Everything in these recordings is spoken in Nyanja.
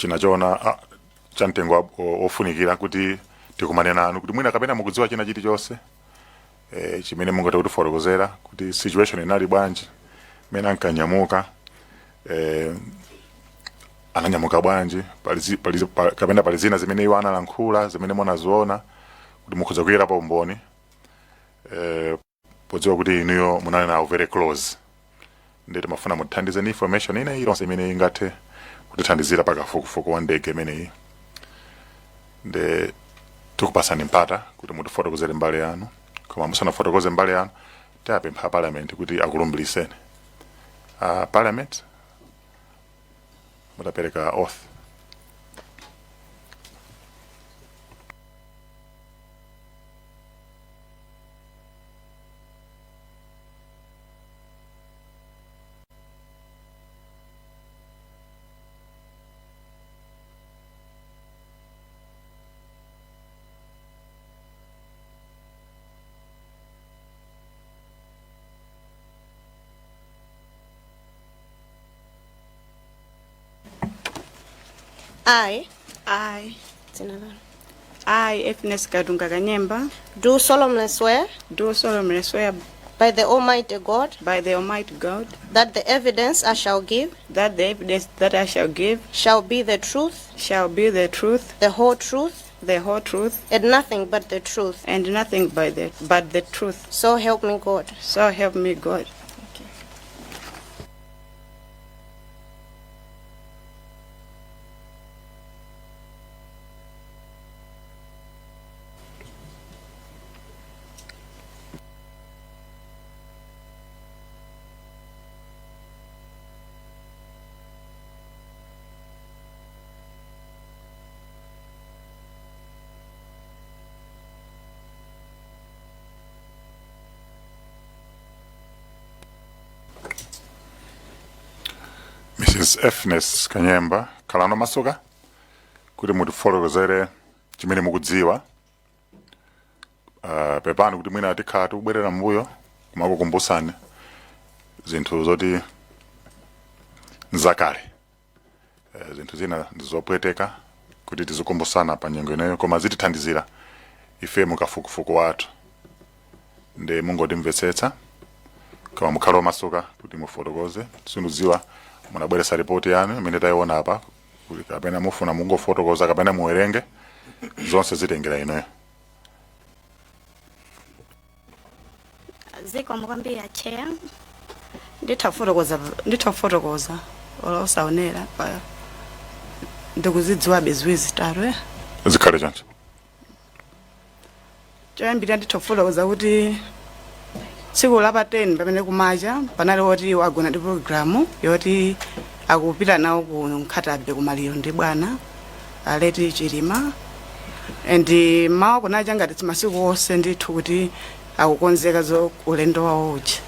Chinachiona cha mtengo wofunikira kuti tikumane nanu, kuti mwina kapena mukudziwa china chilichonse chimene mungathe kutifotokozera kuti situation inali bwanji mmene ankanyamuka, ananyamuka bwanji, kapena pali zina zimene iwo analankhula zimene munaziona kuti mukhoza kuyerapo umboni, podziwa kuti inuyo munali nawo very close. Ndiye timafuna mutithandize ndi information ina iliyonse imene ingathe kutithandizira pakafukufuku wa ndege imeneyi. Nde tikupasani mpata kuti mutifotokozere mbali yanu, koma musanafotokoze mbali yanu, tiapempha Parliament kuti akulumbiliseni. Parliament, mutapereka oath. I, I, dzina lanu, I, Efnes Katunga Kanyemba, do solemnly swear do solemnly swear by the Almighty God by the Almighty God that the evidence I shall give that the evidence that I shall give shall be the truth, shall be the truth, the whole truth, the whole truth, and nothing but the truth. and nothing but the truth. So help me God. So help me God. Mrs. Efnes Kanyemba, khalani omasuka kuti mutifotokozere chimene mukudziwa. Pepani kuti mwina tikhala tikubwerera mbuyo kumakukumbusani zinthu zoti nzakale. Zinthu zina ndizopweteka kuti tizikumbusana pa nyengo ineyo, koma zitithandizira ife mukafukufuku wathu. Nde mungotimvetsetsa, koma mukhale omasuka kuti mufotokoze. Sindidziwa munabweretsa ripoti yanu imene tayiona apa, kuti kapena mufuna mungofotokoza kapena muwerenge zonse, zitengera inuyo. Zikomo kwambiri, Chair. Nditha kufotokoza ola osaonera pa ndikuzidziwabe ziwiri zitatu, eh. Zikhale choncho. Choyambirira, nditha kufotokoza kuti tsiku la pa 10 pamene kumacha panali oti agona ndi programu yoti akupita nawo ku Nkhata Bay kumaliro ndi bwana a late Chilima, and mawa kunacha ngati masiku onse ndithu kuti akukonzeka zo ulendo wawo uja.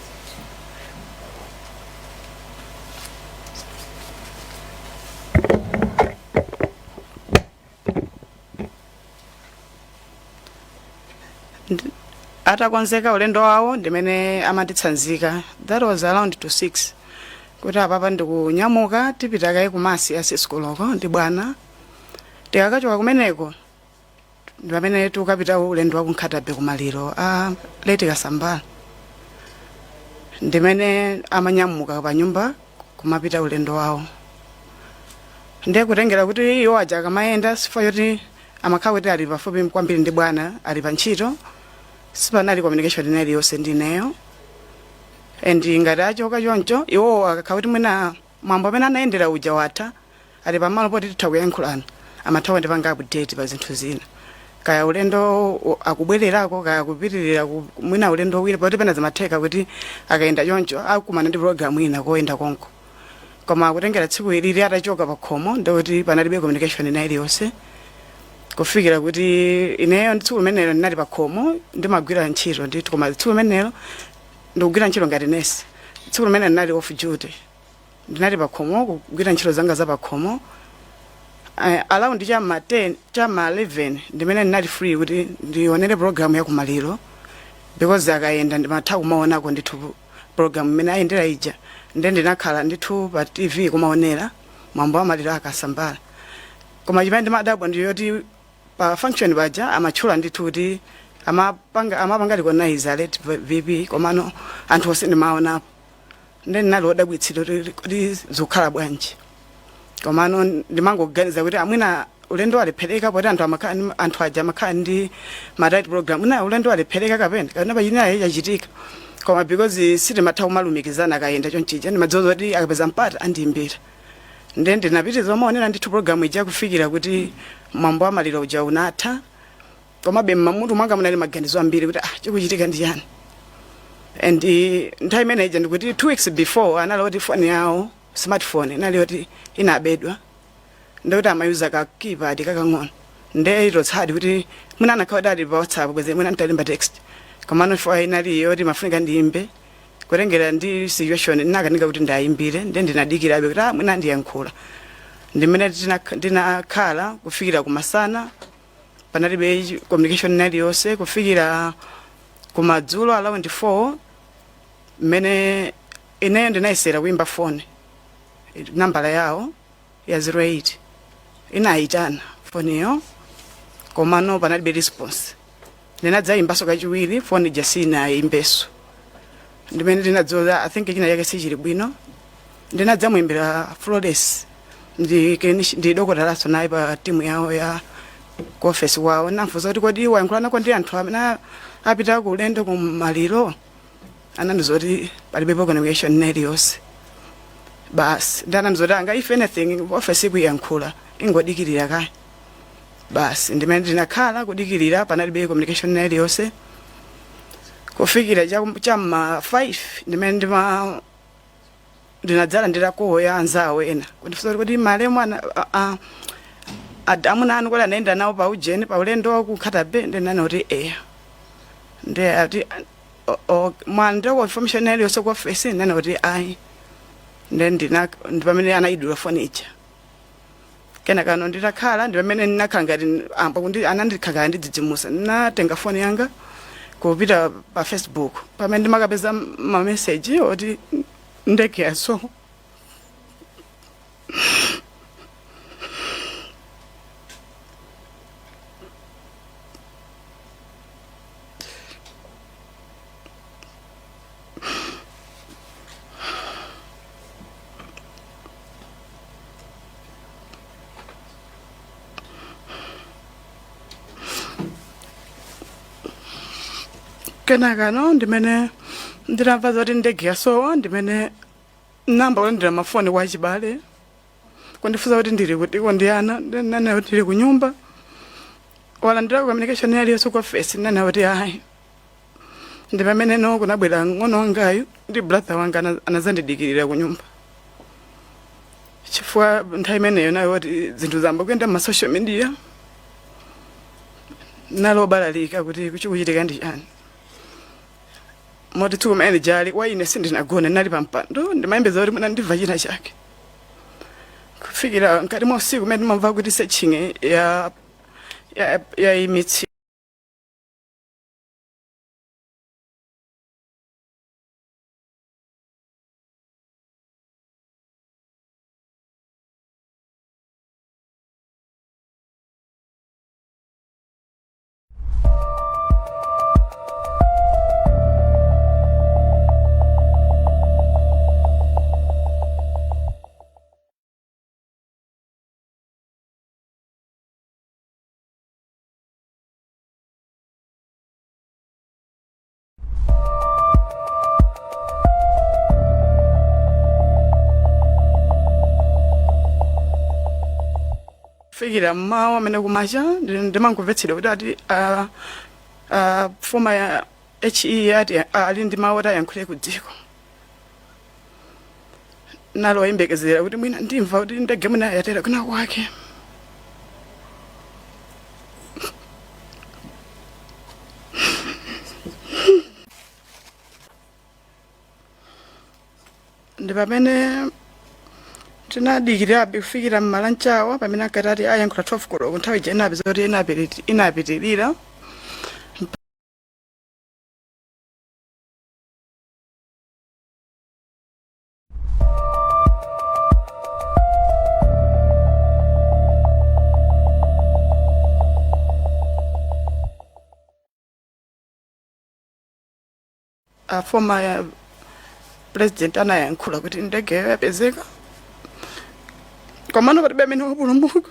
Atakonzeka ulendo wawo ndimene amatitsanzika, that was around to 6, kuti apapa ndikunyamuka, tipita kaye ku mass ya 6 koloko ndi bwana. Tikakachoka kumeneko ndi pamene tikukapita ulendo wa ku Nkhata Bay kumaliro a late Kasambala. Ndimene amanyamuka pa nyumba kumapita ulendo wawo. Ndiye kutengera kuti iwo aja akamayenda, chifukwa choti amakhala kuti ali pafupi kwambiri ndi bwana, ali pa ntchito, sipanali communication ina iliyonse ndi ineyo. And ngati achoka choncho, iwowo akakhala kuti mwina mwambo amene anayendera uja watha, ali pamalo poti titha kuyankhulana, amatha kundipanga update pa zinthu zina, kaya ulendo akubwererako, kaya kupitirira mwina ulendo wina, poti pena zimatheka kuti akayenda choncho akumana ndi program ina koyenda konko. Koma kutengera tsiku ilili atachoka pa khomo, ndikuti panalibe communication ina iliyonse kufikira kuti ineyo tsiku limenelo ndinali pa khomo ndimagwira ntchito ndithu, koma tsiku limenelo ndikugwira ntchito ngati nesi. Tsiku limenelo ndinali off duty, ndinali pa khomo kugwira ntchito zanga za pa khomo. Around chama 10 chama 11 ndimene ndinali free kuti ndionere program ya kumaliro, because akayenda ndimatha kumaonako ndithu program imene ayendera ija. Nde ndinakhala ndithu pa TV kumaonera mwambo wa maliro a Kasambala. Koma chimene ndimadabwa ndiyoti pa function paja amatchula ndithu kuti amapanga recognize a late VP, komano anthu onse ndimaonapo, ndi ndinali wodabwitsidwa kuti zikukhala bwanji. Komano ndimangoganiza kuti amwina ulendo walephereka, poti anthu aja amakhala ndi ma tight program, mwina ulendo walephereka kapena pachinaye chachitika. Koma because sitimatha kumalumikizana akayenda chonchija, ndimadziwa kuti akapeza mpata andiyimbira. Nde ndinapitiriza kumaonera ndithu program ija kufikira kuti mwambo wa maliro uja unatha. Komabe mmamutu mwanga munali maganizo ambiri kuti ah, chikuchitika ndi chani? And nthawi imene ija ndikuti 2 weeks before anali oti foni yawo, smartphone, inali yoti inabedwa, ndikuti amayuza ka keypad kakang'ono. Nde itotsadi kuti mwina anakhala kuti ali pa WhatsApp, bwezi mwina ntalemba text. Komano foni inali yoti mafunika ndiyimbe, kutengera ndi situation ndinakanika kuti ndayimbire. Nde ndinadikirabe kuti ah, mwina ndiyankhula. Ndimene ndinakhala kufikira kumasana, panalibe communication inaliyonse, kufikira kumadzulo around 4, mmene ineyo ndinayesera kuyimba foni nambala yawo ya 08. Inayitana foniyo, komano panalibe response. Ndinadzayimbaso kachiwiri, foni ija sinayimbeso. Ndimene ndinadziwa, I think china chake sichili bwino. Ndinadzamuyimbira Flores, ndi dokotalaso naye pa timu yawo ya ku office kwawo. Namfunsa kuti kodi wayankhulanako ndi anthu amene apita ku ulendo ku maliro? Anandiuza kuti palibepo communication iliyonse basi. Ndi anandiuza kuti anga if anything office ikuyankhula, ingodikirira kaye basi. Ndimene ndinakhala kudikirira, panalibe communication iliyonse kufikira cham'ma 5, ndimene ndinadzalandira call ya anzawo ena kundifunsa kuti kodi malemu amuna anu kodi anayenda nawo pa ujeni, pa ulendo wa ku Nkhata Bay? Ndinanena kuti eya. Ndi ati mwalandira information iliyonse ku office? Ndinanena kuti ayi. Nde ndi pamene anayidula foni ija. Kenakano nditakhala, ndi pamene ndinakhala ngati amba kundi anandikhala ndidzidzimusa. Ndinatenga foni yanga kupita pa Facebook, pamene ndimakapeza ma message oti ndege yasowa. Kenakano ndimene ndinamva zoti ndege yasowa, ndimene namba kulandira mafoni kwa achibale kundifunsa kuti ndili kuti ndi ana. Ndinanena kuti ndili ku nyumba. Walandira communication iliyonse ku office? Ndinanena kuti ayi. Ndi pamene no kunabwera ng'ono wangayu ndi brother wanga, anazandidikirira ku nyumba, chifukwa nthawi imeneyo nayo kuti zinthu zamba kuyenda ma social media, nalobalalika kuti chikuchitika ndi chani. Moti tsiku limene lijali wa ine sindinagone, ndinali pa mpando ndimayembeza kuti mwina ndimva china chake, kufikira mkati mwa usiku mmene ndimamva kuti searching ya imitsi. Fikira mmawa amene kumacha ndimangomvetsedwa kuti ati former ya HE ati ali ndi mawu oti ayankhule ku dziko. Naloyembekezera kuti mwina ndimva kuti ndege mwina yatera kwina kwake. Ndi pamene tinadikirabe kufikira mmalanchawa, pamene ankati ati ayankhula 12 koloko. Nthawi ija inapeza kuti inapitirira. a former president anayankhula kuti ndegeyo yapezeka, komano palibe amene wapulumuka.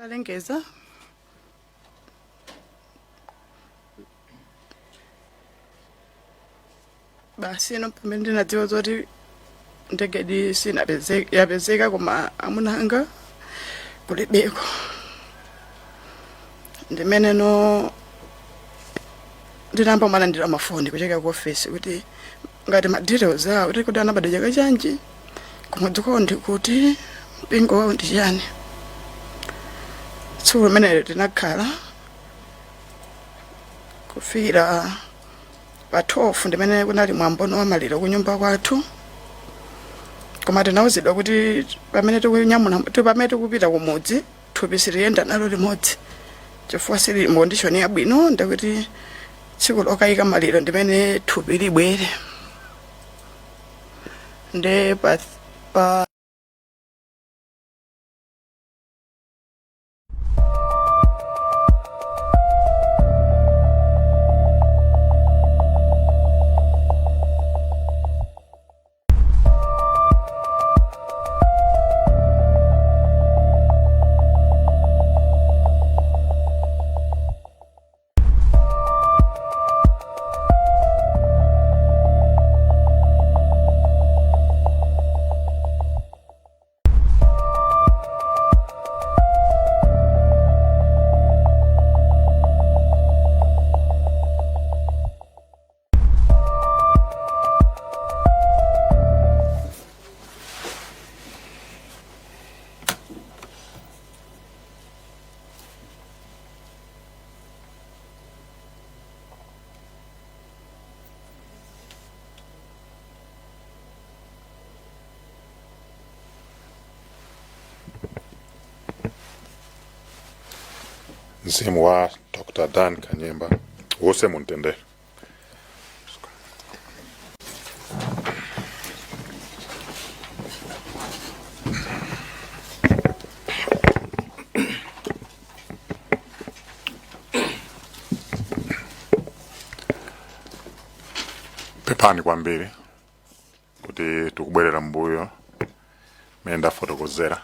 Talengeza basi ino pamene ndinadziwa zoti ndegedi sinapezeka, yapezeka koma amuna anga kulibeko, ndimene no ndinayamba malandira mafoni kucheka ku office kuti ngati ma details awo, kuti kuti anabadwa chaka chanji, kumudzi kwawo ndikuti, mpingo wawo ndi chani. Tsiku limenelo tinakhala kufikira pa 12, ndimene kunali mwambono wa maliro kunyumba kwathu. Koma tinawuzidwa kuti pamene tikunyamula, pamene tikupita kumudzi, thupi siliyenda nalo limodzi chifukwa sili mu condition yabwino, ndikuti tsiku lokayika maliro ndimene thupi libwere. Nde pa Mzimu wa Dr. Dan Kanyemba uuse mumtendere. Pepani kwambiri kuti tikubwerera mbuyo mene ndafotokozera,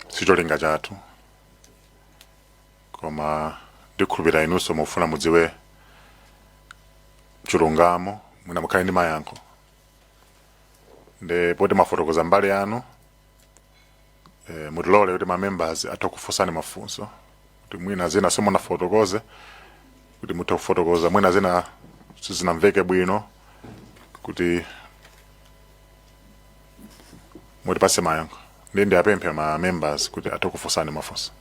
sicholinga chathu, koma ndikhulupirira inunso mufuna mudziwe chilungamo, mwina mukhale ndi mayankho. Nde poti mafotokoza mbali yanu, mutilole kuti ma members atha kufunsani mafunso kuti mwina zina simunafotokoze, kuti muthe kufotokoza, mwina zina sizinamveke bwino, kuti mutipase mayankho. Ndi ndiapemphe ma members kuti athe kufunsani mafunso.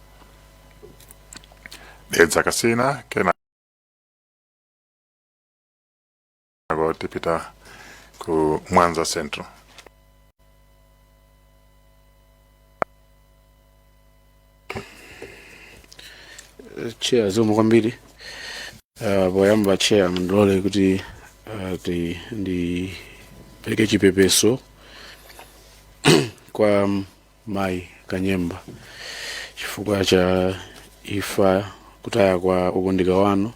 Dedza Kasina, kenako tipita ku Mwanza Central. Chair, zikomo kwambiri. Poyamba Chair, mundilole kuti ndipereke chipepeso kwa mayi Kanyemba chifukwa cha imfa, kutaya kwa okondeka wanu.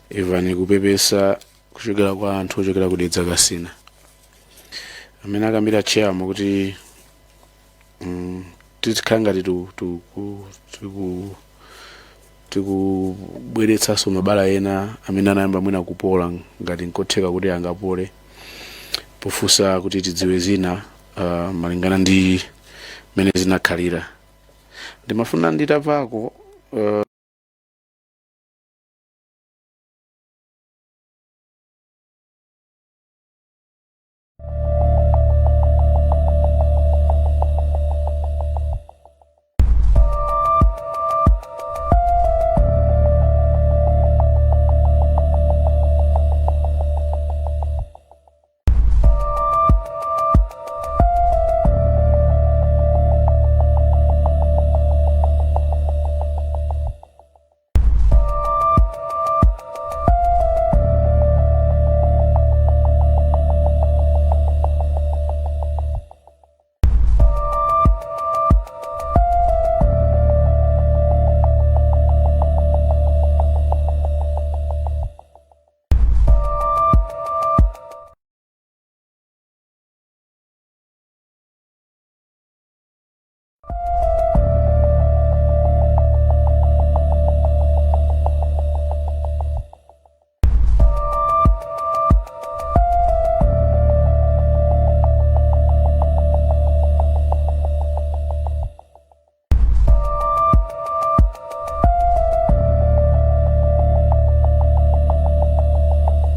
Imvani kupepesa kuchokera kwa anthu ochokera ku Dedza Kasina. Amene akambira Chair kuti tizikhala ngati tikubweretsanso mabala ena amene anayamba mwina kupola, ngati nkotheka kuti angapole, pofunsa kuti tidziwe zina malingana ndi mmene zinakhalira. Ndimafuna nditamvako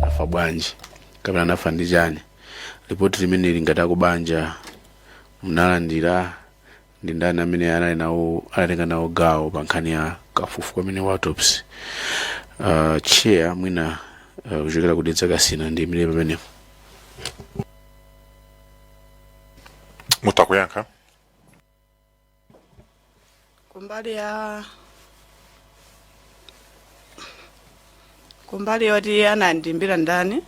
nafa bwanji kapena nafa ndi chani. Ripoti limeneli ngati akubanja munalandira, ndi ndani amene anali nawo, anatenga nawo gawo pa nkhani ya kafukufuku amene wa autopsy? Chair, mwina kuchokera ku Dedza Kasina, ndi imene pamenepo. Mutha kuyankha. Kumbali yoti anandimbira ndani,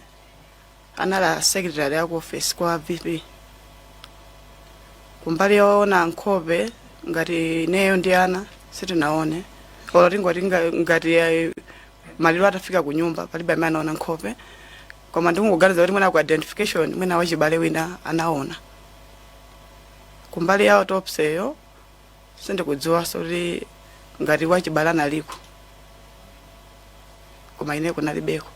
anali secretary ya ku office kwa VP. Kumbali yoona nkhope, ngati ineyo ndi ana sitinaone, olo tingoti ngati maliro atafika ku nyumba, palibe amene anaona nkhope. Koma ndikungoganiza kuti mwina ku identification, mwina wachibale wina anaona. Kumbali ya autopsy yo, sindikudziwanso kuti ngati wachibale analiko, koma ine kunalibeko.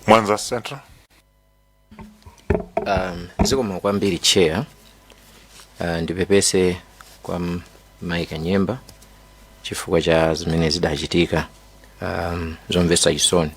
Mwanza Central. Zikomo kwambiri, Chair. Ndipepese kwa Mai Kanyemba chifukwa cha zimene zidachitika, zomvetsa chisoni.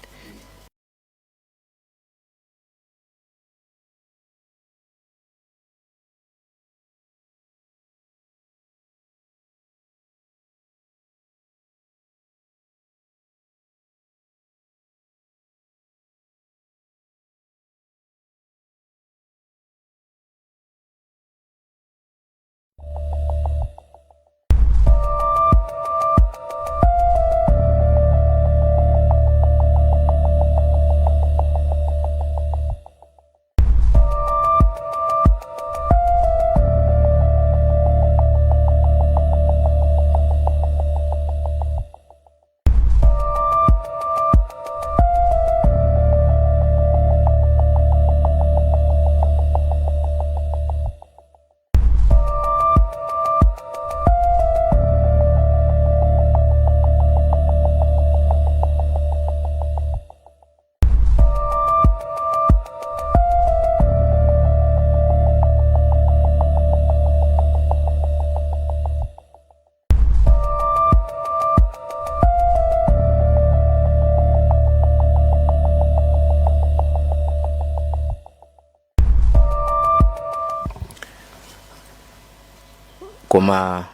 Koma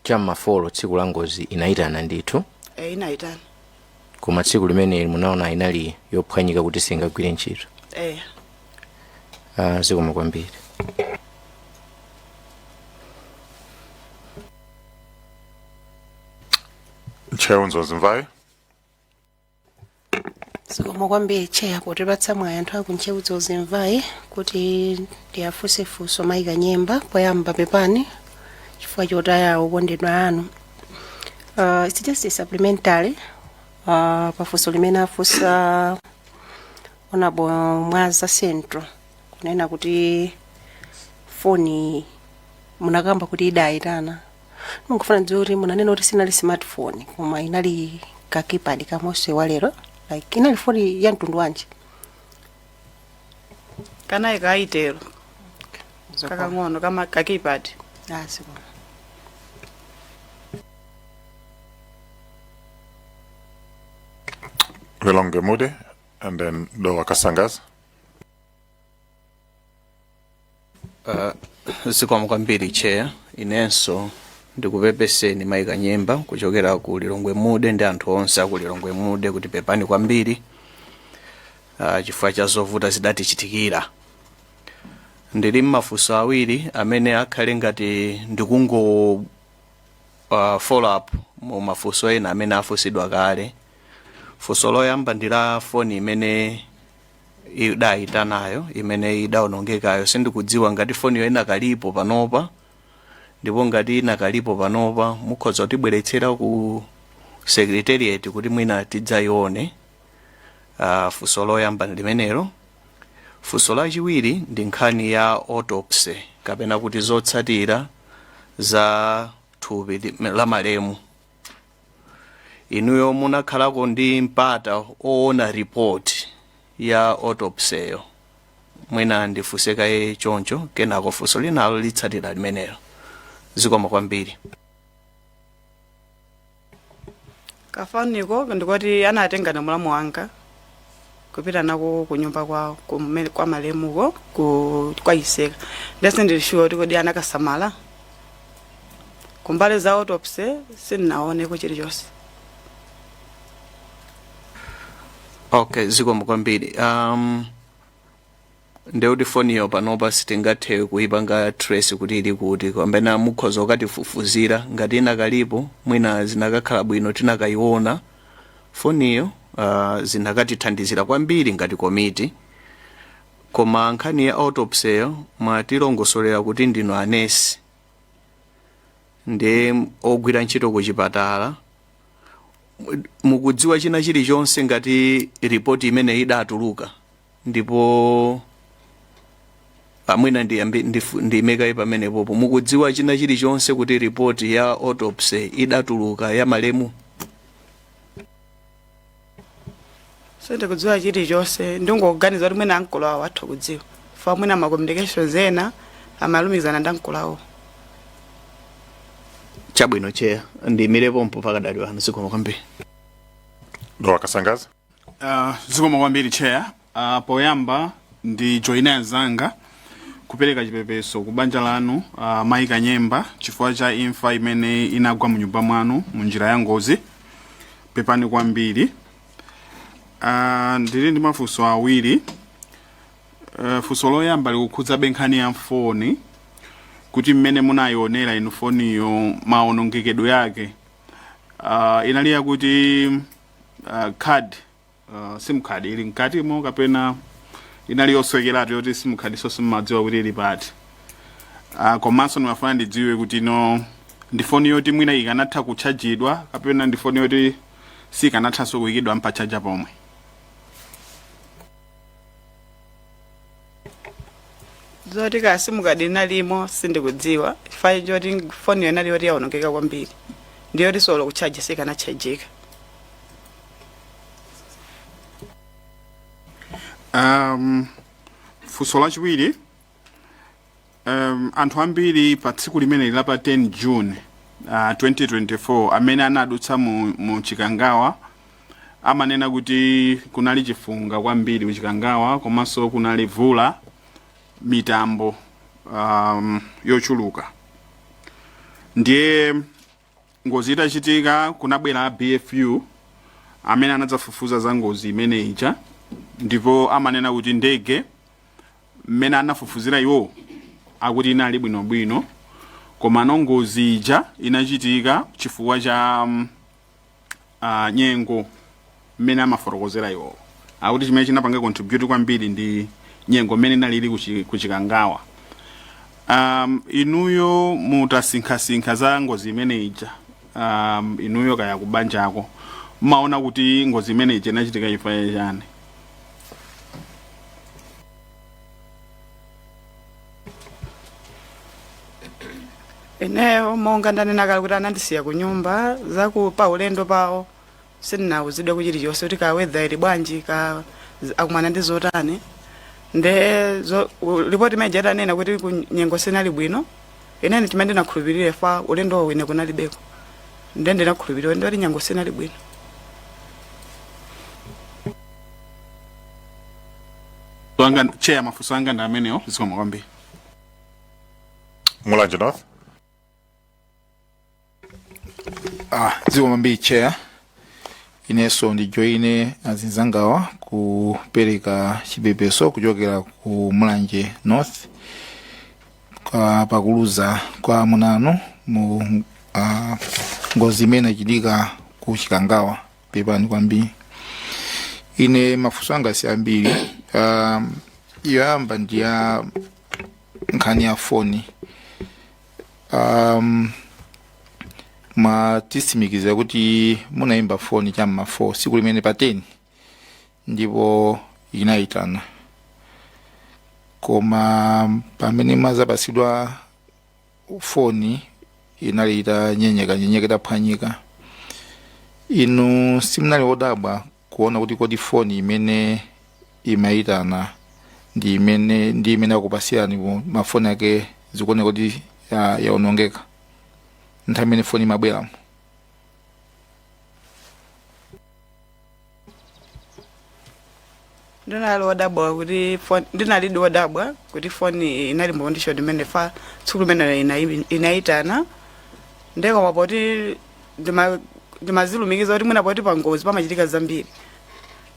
cham'ma 4 tsiku la ngozi inayitana ndithu? E, inayitana. Koma tsiku limene munaona inali yophwanyika kuti singagwire ntchito? E. Zikomo kwambiri. Ntcheu Dzonzi Mvai. Zikomo kwambiri, Chair, potipatsa mwayi anthu aku Ntcheu Dzonzi Mvai kuti ndiyafunse funso Mayi Kanyemba. Poyamba, pepani chifukwa chotaya okondedwa anu. It's just a supplementary pafunso limene afunsa Honorable Mwanza Central, kunena kuti foni munakamba kuti idayitana. Mungofuna ndidziwe kuti munanena kuti sinali smartphone, koma inali ka keypad kamose walero, like inali foni ya mtundu wanji? Kanayi ka Itel. Zikomo. Kakang'ono kama ka keypad. Ah, zikomo. Lilongwe Mude and then Dowa Kasangazi. Zikomo kwambiri, Chair. Inenso ndikupepeseni, Mayi Kanyemba, kuchokera ku Lilongwe Mude ndi anthu onse aku Lilongwe Mude, kuti pepani kwambiri chifukwa cha zovuta zidatichitikira. Ndili mmafunso awiri amene akhale ngati ndikungo follow up mu mafunso ena amene afunsidwa kale. Funso loyamba ndi la foni imene idayitanayo, imene idawonongekayo. Sindikudziwa ngati foniyo inakalipo panopa, ndipo ngati inakalipo panopa, mukhoza kutibweretsera ku secretariat kuti mwina tidzayione. Funso loyamba ndi limenelo. Funso lachiwiri ndi nkhani ya autopsy, kapena kuti zotsatira za thupi la malemu. Inuyo munakhalako ndi mpata oona report ya autopsy-yo? Mwina ndifunse kaye choncho, kenako funso linalo litsatira limenelo. Zikomo kwambiri. Kafoniko ndikoti anatenga na mulamu wanga kupita nako kunyumba kwa kwa malemuko kwa Iseka. Ndese ndili sure kuti kodi anakasamala. Kumbali za autopsy sindinaoneko chilichonse. Okay, zikomo kwambiri. Ndekuti foniyo panopa sitingathe kuipanga trace kuti ili kuti, kapena mukhoza kukatifufuzira ngati inakalipo? Mwina zinakakhala bwino tinakayiona foniyo, zinakatithandizira kwambiri ngati komiti. Koma nkhani ya autopsy yo, mwatilongosolera kuti ndinu anesi ndi ogwira ntchito ku chipatala, mukudziwa china chilichonse ngati ripoti imene idatuluka? Ndipo amwina ndiyimekayi pamenepopo. Mukudziwa china chilichonse kuti ripoti ya autopsy idatuluka ya malemu? Sindikudziwa chilichonse. Ndingoganiza kuti mwina ankolo awo atha kudziwa, fa mwina ma communications ena amalumikizana ndi ankolo awo. Chabwino, Chair, ndiyimirepo pakadali pano. Zikomo kwambiri. Dowa Kasangazi. Zikomo kwambiri, Chair. Poyamba ndi joine anzanga kupereka chipepeso ku banja lanu, Mayi Kanyemba, chifukwa cha imfa imene inagwa mu nyumba mwanu mu njira ya ngozi. Pepani kwambiri. Ndili ndi mafunso awiri. Funso loyamba likukhudzabe nkhani ya foni, kuti mmene munayionera inu foniyo, maonongekedwe yake, inali yakuti card, SIM card ili mkatimo, kapena inali yoswekeratu yoti SIM card so simumadziwa kuti ili pati? Komanso ndimafuna ndidziwe kuti no, ndi foni yoti mwina ikanatha kutchajidwa, kapena ndi foni yoti sikanathanso kuyikidwa mpachaja pomwe? Zoti ka SIM card inalimo sindikudziwa, chifukwa choti foniyo inali yoti yaonongeka kwambiri, ndiyoti solo kutchaja sikanatchajika. Funso lachiwiri, anthu ambiri pa tsiku limeneli la pa 10 June 2024 amene anadutsa mu Chikangawa amanena kuti kunali chifunga kwambiri ku Chikangawa, komanso kunali vula, mitambo yochuluka. Ndiye ngozi itachitika kunabwera a BFU amene anadzafufuza za ngozi imene ija, ndipo amanena kuti ndege, mmene anafufuzira iwo, akuti inali bwinobwino, koma no, ngozi ija inachitika chifukwa cha nyengo. Mmene amafotokozera iwo, akuti chimene chinapanga contribute kwambiri ndi nyengo mmene inalili kuchikangawa. Inuyo mutasinkhasinkha za ngozi imene ija, inuyo kaya kubanjako, mmaona kuti ngozi imene ija inachitika chifukwa chani? Ineyo, monga ndanena kale kuti anandisiya ku nyumba, zaku pa ulendo pawo sindinawuzidwe ku chilichonse, kuti ka weather ili bwanji, ka akumana ndi zotani. Nde ripoti imene itanena kuti ku nyengo sinali bwino, inene chimene ndinakhulupirira fa ulendo ine kunalibeko, nde ndinakhulupirira ndoti nyengo sinali bwino. Anga chair, mafunso anga ndi amenewo, zikomo kwambiri. Mulanje North. Ah, zikomo kwambiri, chair. Inenso ndijoine azinzangawa kupereka chipepeso kuchokera ku Mulanje North kwa pakuluza kwa amunanu mu ngozi imene inachitika ku Chikangawa. Pepani kwambiri. Ine mafunso anga si ambiri. Yoyamba ndi ya nkhani ya foni. Mwatitsimikizira kuti munayimba foni cham'ma 4 siku limene pa 10 ndipo inayitana, koma pamene mwazapasidwa foni inali itanyenyeka nyenyeka, itaphwanyika. Inu simunali wodabwa kuona kuti kodi foni imene imayitana ndi imene akupasirani mafoni ake zikuoneka kuti yaonongeka nthawi imene foni imabweramo? Ndinali wodabwa kuti phone, ndinalidi wodabwa kuti foni inali mu condition imene fa tsiku limene inayitana. Ndekoma poti ndimazilumikiza kuti mwina poti pangozi pamachitika zambiri,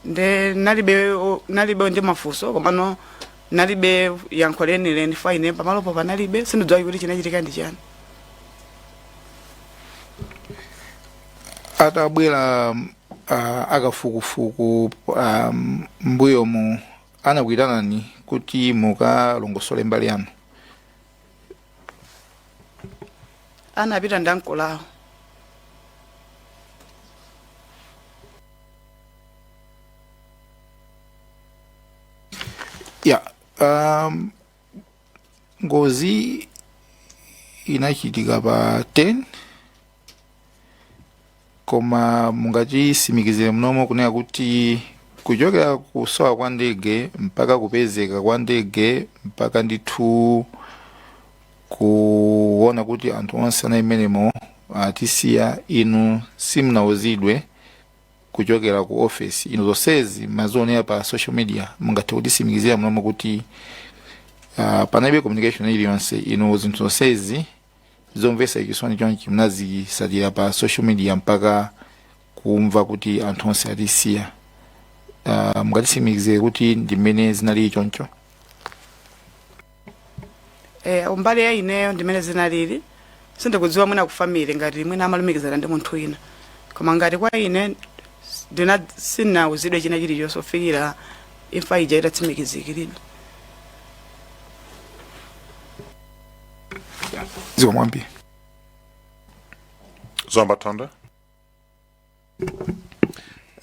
nde nalibe ndi mafunso, komano nalibe yankho lenileni fa ine pamalopo panalibe, sindidziwa kuti chinachitika ndi chani. Atabwera akafukufuku mbuyomu, anakuyitanani kuti mukalongosole mbali yanu? Anapita ndi ankolawo. Ya, ngozi inachitika pa 10, koma mungatitsimikizire mnomo kunena kuti kuchokera kusowa kwa ndege mpaka kupezeka kwa ndege mpaka ndithu kuona kuti anthu onse anali mmenemo atisiya, inu simunauzidwe kuchokera ku office? Inu zonsezi mazionera pa social media. Mungathe kutitsimikizira mnomo kuti panalibe communication iliyonse? Inu zinthu zonsezi zomvetsa chisoni chonchi munazisatira pa social media mpaka kumva kuti anthu onse atisiya. Mungatitsimikizire kuti ndi mmene zinalili choncho? Umbali ya ineyo ndimene zinalili. Sindikudziwa mwina ku family ngati mwina amalumikizana ndi munthu wina, koma ngati kwa ine sinauzidwe china chilichonse kufikira imfa ija itatsimikizikiridwa. Zikomo kwambiri. Zomba Thondwe.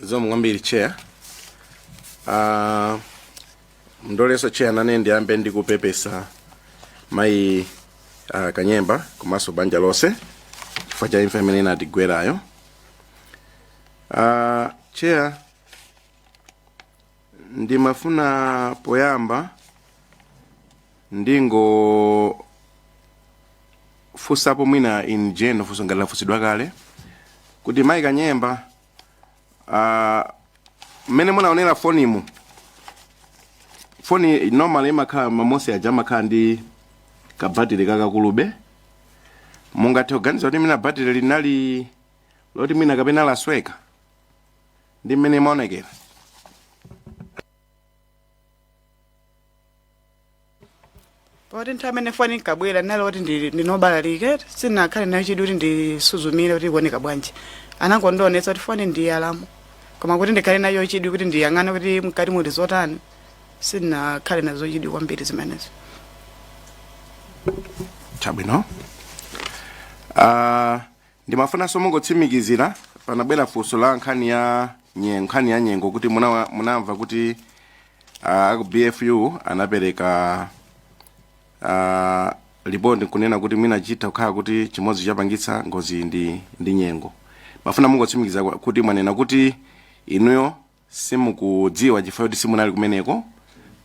Zikomo kwambiri, chair. Ndolenso chair, nane ndiyambe ndikupepesa mayi Kanyemba komanso banja lonse chifukwa cha imfa imene inatigwerayo. Chair, ndimafuna poyamba ndingo funsapo mwina in general funso ngati lafunsidwa kale, kuti mayi Kanyemba, mmene munaonera fonimu, foni normally imakhala mamosi aja amakhala ndi kabatiri kakakulube, mungathe kuganiza kuti mwina batiri linali loti mwina kapena lasweka ndi mmene imaonekera? Poti nthawi imene foni inkabwera ndinali kuti ndinobalalike, sinakhale nayo chidwi kuti ndisuzumire kuti ikuoneka bwanji. Anangondionetsa kuti foni ndi yalamu, koma kuti ndikhale nayo chidwi kuti ndiyang'ane kuti mkati muli zotani, sinakhale nazo chidwi kwambiri zimenezo. Chabwino. Ndimafunanso mungotsimikizira, panabwera funso la nkhani ya nkhani ya nyengo, kuti munamva kuti aku BFU anapereka ripoti kunena kuti mwina chitha kukhala kuti chimodzi chapangitsa ngozi ndi nyengo. Mafuna mungotsimikiza kuti mwanena kuti inuyo simukudziwa chifukwa kuti simunali kumeneko,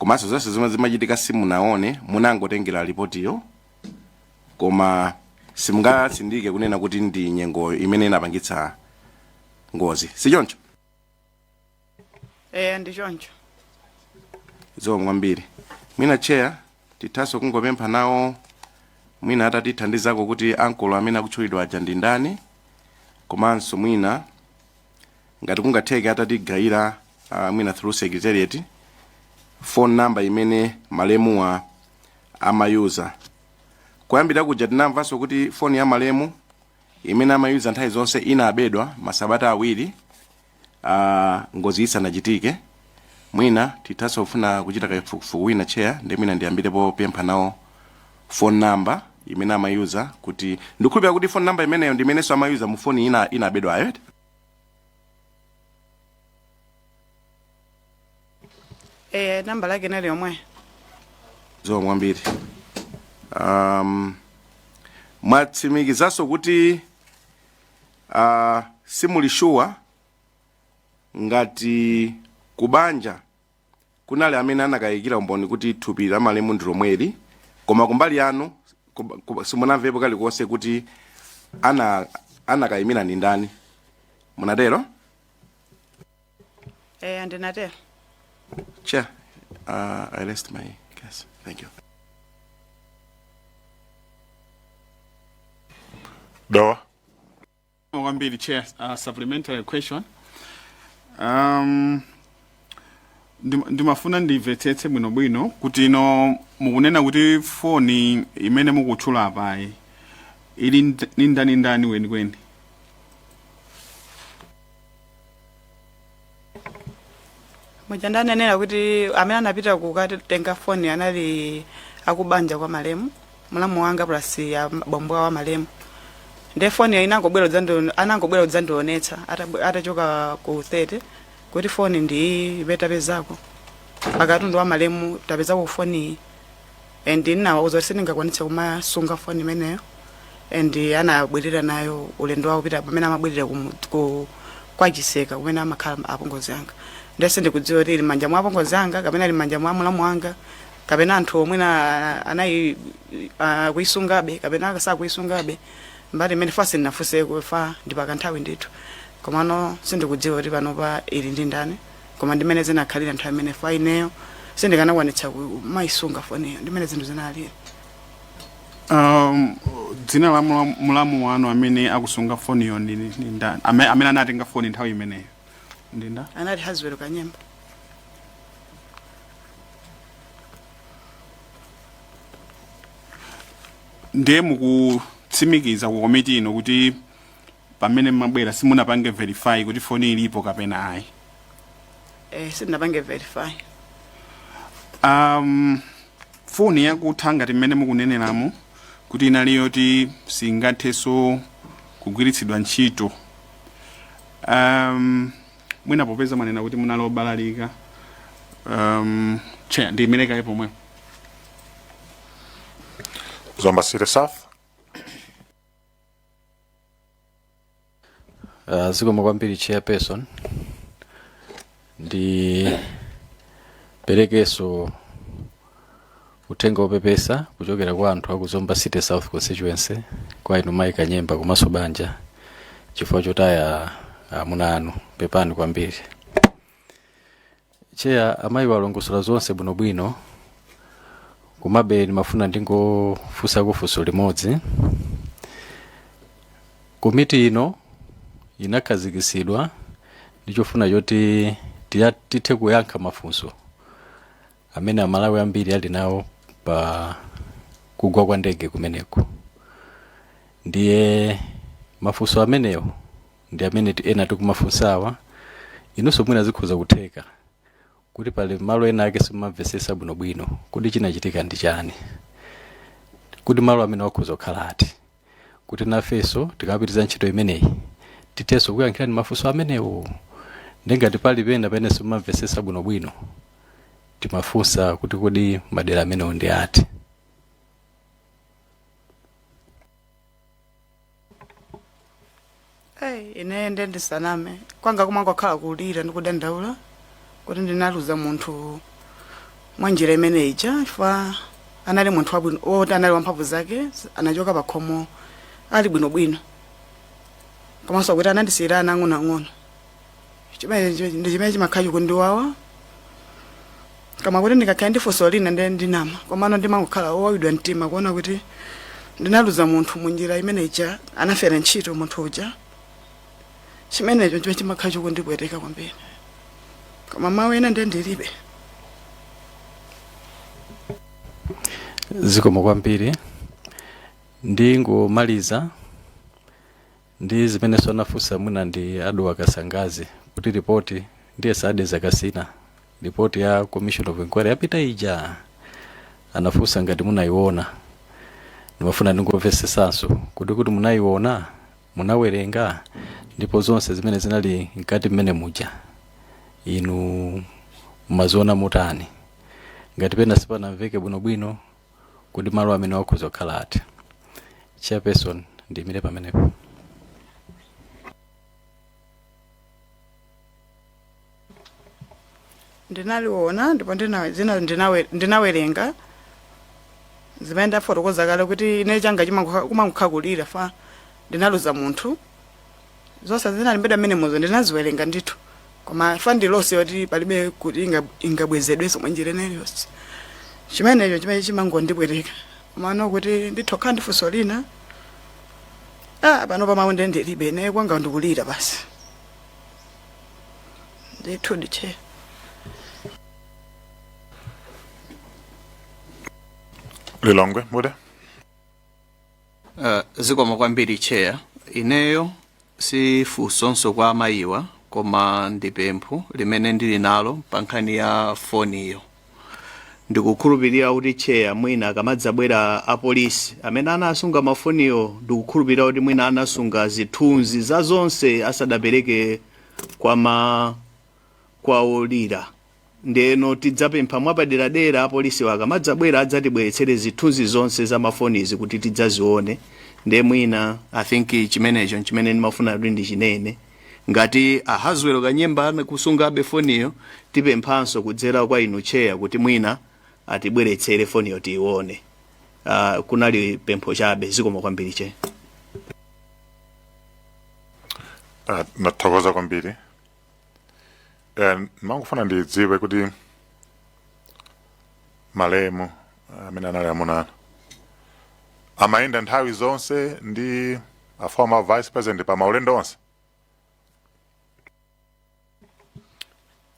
Komanso zonse zomwe zimachitika simunaone, munangotengera ripotiyo, koma simungatsindike kunena kuti ndi nyengo imene inapangitsa ngozi, sichoncho? Eh, ndi choncho. Zikomo kwambiri. Mwina, Chair, tithanso kungopempha nawo mwina atatithandizako kuti ankolo amene akutchulidwa aja ndi ndani, komanso mwina ngati kungatheke atatigayira mwina through secretariat phone number imene malemuwa amayuza kuyambira kuja. Tinamvanso kuti foni ya malemu imene amayuza nthawi zonse inabedwa masabata 2 ngozi isanachitike. Mwina tithanso kufuna kuchita kafukufuku wina, Chair, ndi mwina ndiyambirepo pempha nawo phone number imene amayuza, kuti ndikukhulupirira kuti phone number imeneyo ndi imenenso amayuza mu foni ina inabedwayo, eti? Eh, namba lake nali yomwe. Zikomo kwambiri. Mwatsimikizanso kuti simuli sure ngati kubanja kunali amene anakayikira umboni kuti thupi la malemu ndi lomweli, koma kumbali yanu simunamvepo kalikonse kuti anakayimira ndi ndani, munatero? Eh, ndinatero. Chair, I rest my case. Thank you. Dowa. Kwambiri, Chair. Supplementary question. Ndimafuna ndimvetsetse bwinobwino kuti ino mukunena kuti foni imene mukutchula apayi ili ni ndani ndani weniweni? Muja ndanenera kuti amene anapita kukatenga foni anali akubanja kwa malemu, mlamu wanga plus bambo awo malemu. Nde foni anangobwera kudzandionetsa atachoka ku 30 kuti foni ndi iyi imene tapezako pakatundu wa malemu, tapezako foni iyi, and ndinawauza kuti sindingakwanitse kumasunga foni imeneyo, and anabwerera nayo ulendo wawo kupita pamene amabwerera kwa Chiseka kumene amakhala apongozi anga. Ndiye sindikudziwa kuti ili manja mwa apongozi anga kapena ili manja mwa mlamu wanga kapena anthu omwe anayi kuisungabe kapena sakuisungabe. Mbali imene fa sindinafunseko, fa ndi pakanthawi ndithu, komano sindikudziwa kuti panopa ili ndi ndani, koma ndimene zinakhalira nthawi imene fa ineyo sindikanakwanitsa kumayisunga foniyo, ndimene zinthu zinalira. Dzina la mulamu wanu amene akusunga foniyo ndi ndani? Amene anatenga foni nthawi imeneyo ndi nda? Anali Haswell Kanyemba. Ndiye mukutsimikiza ku komiti ino kuti pamene mmabwera simunapange verify kuti foni ilipo kapena ayi? Eh, sindinapange verify. Foni yakutha ngati mmene mukuneneramo kuti inali yoti singathenso kugwiritsidwa ntchito, mwina popeza mwanena kuti munali obalalika, Chair, ndi imene kaye pomwepo. Zomba City South. Zikomo kwambiri, Chairperson. Ndi perekeso uthenga wopepesa kuchokera kwa anthu aku Zomba City South constituency kwa inu Mayi Kanyemba komanso banja chifukwa chotaya amuna anu. Pepani kwambiri. Chair, amayi walongosola zonse bwinobwino, komabe ndimafuna ndingofunsako funso limodzi. Komiti ino inakhazikitsidwa ndi chofuna choti tithe kuyankha mafunso amene Amalawi ambiri ali nawo pa kugwa kwa ndege kumeneko. Ndiye mafunso amenewo ndi amene ena tikumafunsawa. Inunso mwina zikhoza kutheka kuti pali malo ena ake simumamvetsetsa bwinobwino kuti chinachitika ndi chani, kuti malo amene wakhoza kukhala ati, kuti nafenso tikapitiriza ntchito imeneyi tithenso kuyankhirani mafunso amenewo. Ndengati pali pena pamene simumamvetsetsa bwinobwino, timafunsa kuti kodi madera amenewo ndi ati? Hey, ine nde ndisaname, kwanga kumangokhala kulira ndi kudandaula kuti ndinaluza munthu. Mwa njira imene ija, chifukwa anali munthu wabwino woti anali wamphamvu zake, anachoka pakhomo ali bwinobwino, komanso kuti anandisiyira ana ang'onoang'ono. Chimene ndi chimene chimakhala chikundiwawa, koma kuti ndikakhala ndi funso lina ndiye ndinama, komano ndimangokhala owawidwa mtima kuona kuti ndinaluza munthu munjira imene ija, anafera ntchito munthu uja. Chimenecho chimene chimakhala chikundipweteka kwambiri, koma mawu ena ndiye ndilibe. Zikomo kwambiri. Ndingomaliza ndi zimenenso anafunsa mwina ndi Aduwa Kasangazi kuti ripoti ndiye sade zakasina, ripoti ya Commission of Inquiry yapita ija, anafunsa ngati munayiona. Ndimafuna ndingomvesesanso kuti munayiona, munawerenga, ndipo zonse zimene zinali mkati mmene muja inu mumaziona motani? Ngati pena sipanamveke bwinobwino, kuti malo amene wakhoza kukhala ati? Chairperson, ndiyimire pamenepo. Ndinaliona ndipo ndinawerenga zimene ndafotokoza kale kuti ine changa kumangokhakulira fa ndinaluza munthu. Zonse zinalembedwa mmenemozo ndinaziwerenga ndithu, koma fa ndi loss yoti palibe kuti ingabwezedwenso mwa njira ina iliyonse. Chimenecho chimene chimangondipweteka, komano kuti nditokhala ndi funso lina, ah, pano pamawu ndiye ndilibe. Ine kwanga ndikulira basi ndithu, ndiche. Lilongwe Mude. Zikomo kwambiri, Chair. Ineyo si funsonso kwa amayiwa, koma ndi pempho limene ndili nalo pa nkhani ya foniyo. Ndikukhulupirira kuti, Chair, mwina akamadzabwera apolisi amene anasunga mafoniyo, ndikukhulupirira kuti mwina anasunga zithunzi za zonse asadapereke kwa olira. Ndeno tidzapempha mwapaderadera apolisiwo akamadzabwera adzatibweretsere zithunzi zonse za mafonizi kuti tidzazione. Nde mwina I think chimenecho nchimene ndimafuna kuti ndichinene. Ngati a Haswell Kanyemba akusungabe foniyo, tipemphanso kudzera kwa inu, Chair, kuti mwina atibweretsere foniyo tiione. Kunali pempho chabe. Zikomo kwambiri, Chair. Nathokoza kwambiri. Mangofuna ndidziwe kuti malemu amene anali amunana amayenda nthawi zonse ndi a former vice president pa maulendo onse?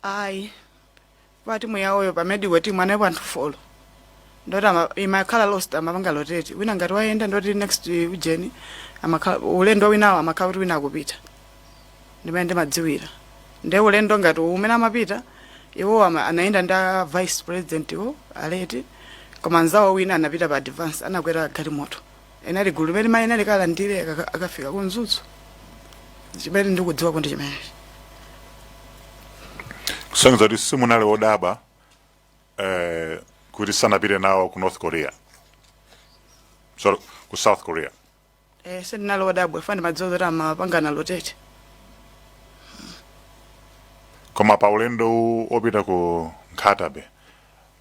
Ayi, pa timu yawoyo pa medical team analipo anthu four, ndoti imakhala roster, amapanga rotate. Wina ngati wayenda, ndoti next ujeni amakhala ulendo winawo, amakhala kuti wina akupita. Ndimene ndimadziwira, nde ulendo ngati umene amapita iwo anayenda ndi a vice president iwo aleti, koma anzawo wina anapita pa advance, anakwera galimoto. Inali gulu limene mayi likalandire akafika ku Mzuzu. Chimene ndikudziwa kuti chimenechi. Kusonyeza kuti simunali wodabwa kuti sanapite nawo ku North Korea, sorry, ku South Korea? Sindinali wodabwa, fa ndimadziwa zoti amapangana rotate. Koma pa ulendo opita ku Nkhata Bay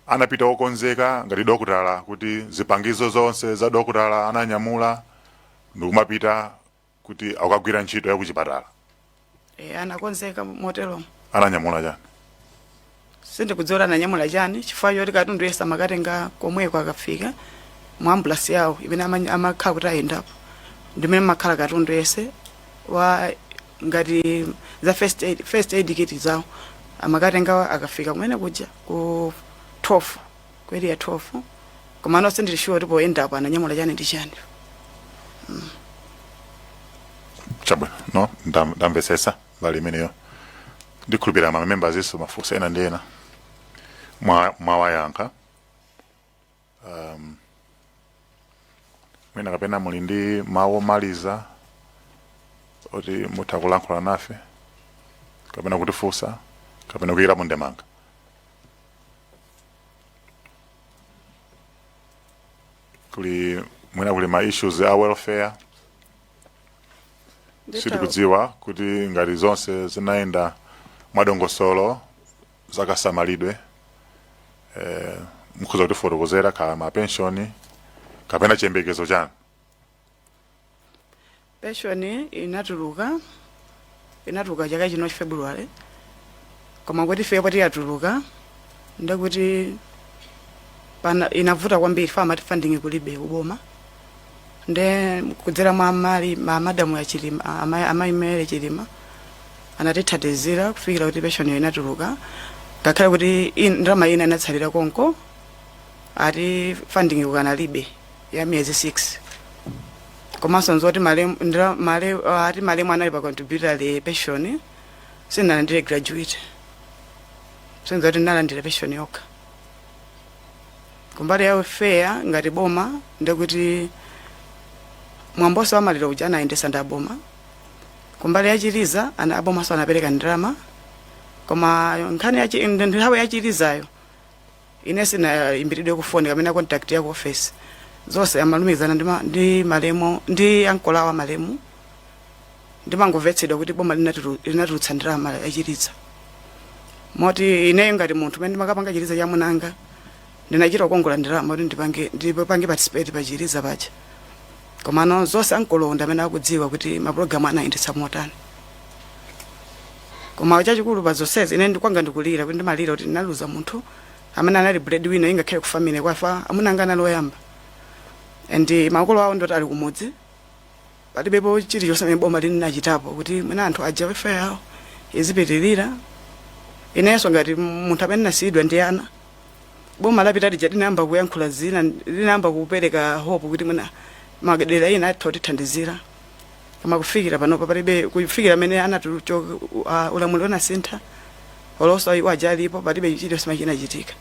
anapita okonzeka ngati dokotala, kuti zipangizo zonse za dokotala ananyamula ndikumapita kuti akukagwira ntchito ya kuchipatala? Anakonzeka moteromo. Ananyamula chani? Sindikudziwa kuti ananyamula chani, chifukwa choti katundu yense amakatenga komweko akafika mu ambulance yawo imene amakhala kuti ayendapo, ndimene makhala katundu yense wa ngati za first aid kit zawo, amakatenga akafika kumene kuja ku 12, ku area 12. Komano sindili sure kuti poyendapo ananyamula chani ndi chani. Chabwino, no, ndamvetsetsa mbali imeneyo. Ndikhulupirira ma members iso mafunso ena ndi ena mwawayankha. Mwina kapena muli ndi mawu omaliza oti mutha kulankhula nafe, kapena kutifunsa, kapena kuyikirapo ndemanga? Kuli mwina kuli ma issues a welfare. Sitikudziwa kuti ngati zonse zinayenda mwadongosolo zakasamalidwe. Mukhoza kutifotokozera ka ma pension kapena chiyembekezo chanu? Pension inatuluka chaka chino February, koma kuti ife poti yatuluka, ndekuti pana inavuta kwambiri. Fa amati funding kulibe kuboma, nde kudzera mwa mali ma madamu ya Chilima, amayi Mary Chilima, anatithandizira kufikira kuti pension yo inatuluka, ngakhale kuti ndalama ina inatsalira konko, ati funding kukanalibe ya miyezi 6. Komanso nzoti malemu ati malemu anali pa contributory pension, sinalandire gratuity, sinzoti ndinalandira pension yokha. Kumbali ya welfare ngati boma, ndekuti mwamboso wamaliro uja anayendesa ndi aboma. Kumbali ya chiliza ana abomaso anapereka ndalama, koma nkhani ya nthawi ya chilizayo ine sinayimbiridwe kufoni kapena contact ya ku office. Zonse amalumikizana ndi malemu ndi ankolo wa malemu. Ndimangomvetsedwa kuti boma linatulutsa ndalama yachiliza, moti ineyo ngati munthu umene ndimakapanga chiliza cha munanga, ndinachita kukongola ndalama kuti ndipange participate pa chiliza paja. Komano zonse ankolo ndi amene akudziwa kuti mapulogalamu anayendetsa motani. Koma chachikulu pa zonsezi, ine ndikwanga ndikulira kuti ndimalira kuti ndinaluza munthu amene anali breadwinner, ingakhale ku family kwafa amuna anga anali oyamba, and makolo awo ndoti ali kumudzi. Palibepo chilichonse amene boma linachitapo kuti mwina anthu aja welfare yawo izipitirira. Inenso ngati munthu amene nasiyidwa ndi ana, boma lapita lija linayamba kuyankhula zina, linayamba kupereka hope kuti mwina madera ina atha kutithandizira, koma kufikira panopa palibe. Kufikira amene anatuchoka, ulamuliro unasintha, olonso iwo aja alipo, palibe chilichonse chinachitika.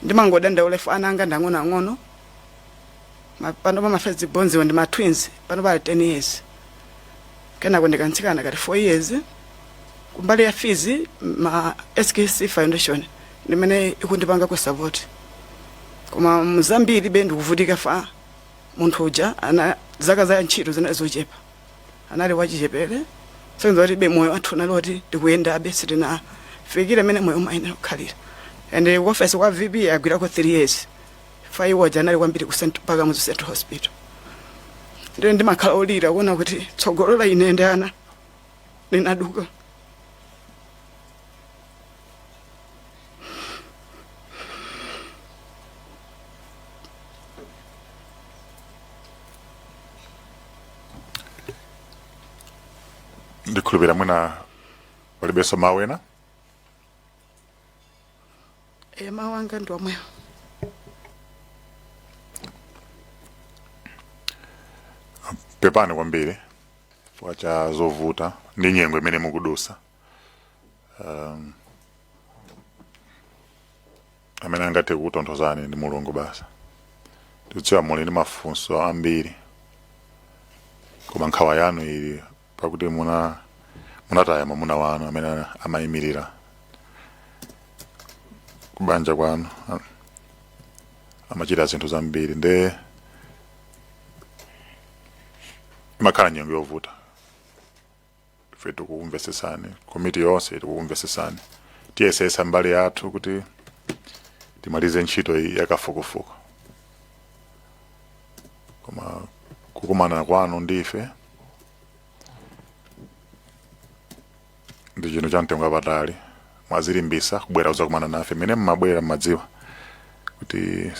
Ndimangodandaula ifo ana anga ndi ang'onoang'ono. Pano pa ma first born ndi ma twins, pano pali 10 years, kenako ndikantsikana kati 4 years. Kumbali ya fees, ma SKC Foundation ndimene ikundipanga ku support, koma mzambiri be ndikuvutika. Fa munthu uja ana zaka za ntchito zinali zochepa, anali wachichepere, senza kuti be moyo wathu unali oti ndikuyendabe, sitinafikire mene moyo umayenera kukhalira. And office kwa VP agwirako 3 years, fa iwo aja anali kwambiri ku mpaka mu Central Hospital. Ndiye ndimakhala olira kuona kuti tsogolo la ine ndi ana linaduka. Ndikhulupira mwina palibenso mawu ena. E, mawu anga ndi omwewo. Pepani kwambiri chifukwa cha zovuta ndi nyengo imene mukudusa. Amene angathe kukutonthozani ndi Mulungu basi. Tikudziwa muli ndi mafunso ambiri, koma nkhawa yanu ili pakuti munataya mwamuna wanu amene amayimirira kubanja kwanu, amachita zinthu zambiri, nde imakhala nyengo yovuta. Ife tikukumvesesani, komiti yonse tikukumvesesani. Tiyesesa mbali yathu kuti timalize ntchito iyi yakafukufuku, koma kukumana kwanu ndi ife ndi chinthu cha mtengo wapatali. Mwazilimbisa kubwera kudzakumana nafe. Mmene mmabwera mmadziwa kuti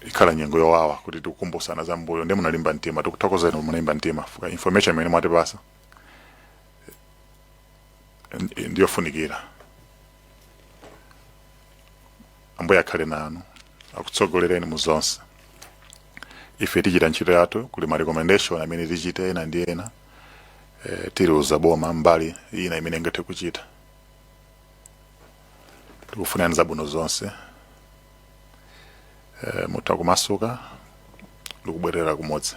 ikhala nyengo yowawa kuti tikukumbusana za mbuyo, ndi munalimba mtima. Tikuthokozeni, munalimba mtima fuka information imene mwatipasa ndiyofunikira. Ambuye akhale nanu, akutsogolereni mu zonse. Ife tichita ntchito yathu, kuli ma recommendation amene tichite ena ndi ena. Tiliuza boma mbali ina imene ingathe kuchita. Tikufunirani zabwino zonse. Mutha kumasuka ndikubwerera kumudzi.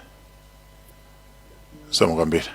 Zikomo kwambiri.